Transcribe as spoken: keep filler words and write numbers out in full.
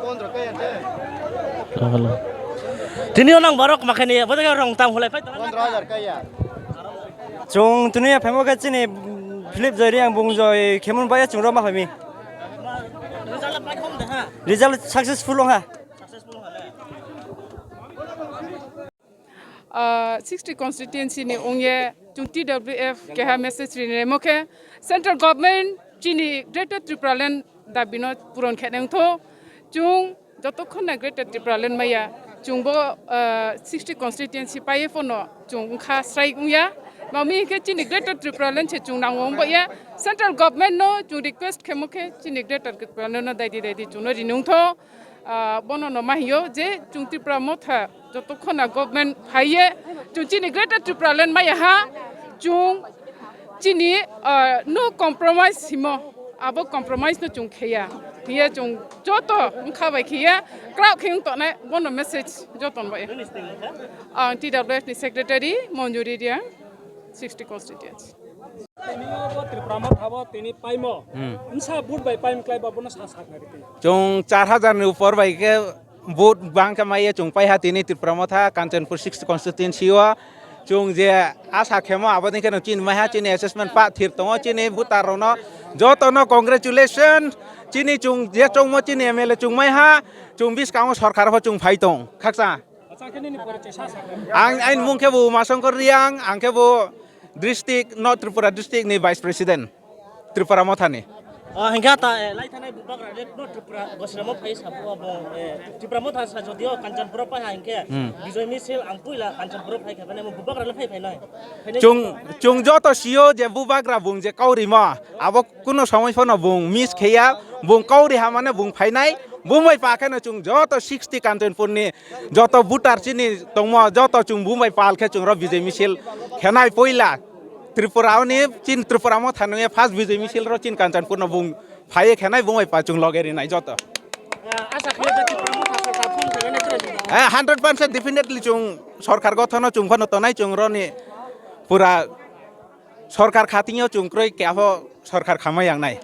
Hello. Tini onang borok makhani bojaga rong tam hulai phai tong. Chwng tini phemo khe chini Philip Joy Reang bung joy khemon baya chwng roma phami. Result successful ong ha. Ah, sixty constituency ni ongye chwng T W F keha message rinai mo khe central government chini Greater Tripura Land dabi no puron khe nang tho. Chwng jotokhon na Greater Tripura Land maya chwng bo, ah, sixty constituency paye phono chwng wngkha srai wngya. Mami khe chini Greater Tripura Land se chwng nango wngbo ya. Central government no chwng request khe mo khe chini Greater Tripura Land no daidi daidi chwng no rinung tho. Ah, bono no ma hiyo je chwng Tripura Motha joto khona government phaiye chwng chini Greater Tripura Land maya ha chwng chini, ah, no compromise himo abo compromise no chwng kheya hiye chwng joto wngkha bai khiya kraw khe wng tongnai bono message joto no bai ang T W F ni secretary Monjuri Reang sixty constituency. Tini bo Tripura Motha bo tini paimo. Hmm. Msa vote bai paim klai ba bono sa sa khnari tini. Chwng char hajar ni upor bai khe vote bang khe maiya chwng paiha tini Tripura Motha Kanchanpur sixth constituency o. Chwng je asa khemo aboni kheno chini maiha chini assessment pa thir tongo chini voter rokno jotono congratulations chini chwng je chongmo chini M L A chwng maiha chwng biskango sorkar pho chwng phai tong khaksa. Ang, aini mung khe bo Umasongkor Reang, ang khe bo district, North Tripura district ni vice president, Tripura Motha ni. Ah, hingkha ta, eh, lai thanai bubagra rek no Tripura gosiramo phai sabu abo, eh, Tripura Motha sa jodio Kanchanpuro phai ha hingkhe, Hmm. Bijoy Misil ang puila Kanchanpuro phai kha, mane mo bubagra le phai phai nai. Phai nai Chung, chung joto sio je bubagra bung je kaurimo, abo kuno somoi phano bung miss kheya, bung kauri hamane bung phainai, bung bai pa kheno chung joto sixty Kanchanpur ni joto voter chini tongmo, joto chwng bumbai pal khe chwng rw Bijoy Misil khenai puila Tripura oni chin Tripura Motha nungya first Bijoy Misil rw chin Kanchanpur no bung phaiye khenai bumbai pa chwng loge rinai joto. Asa khe Tripura Motha sorkar phone khe nai khe. Eh, hundred percent definitely chwng sorkar gothono chwng phano tonai chwng rw ni pura sorkar khatingyo chwng kroi khe apho sorkar khamai yang nai.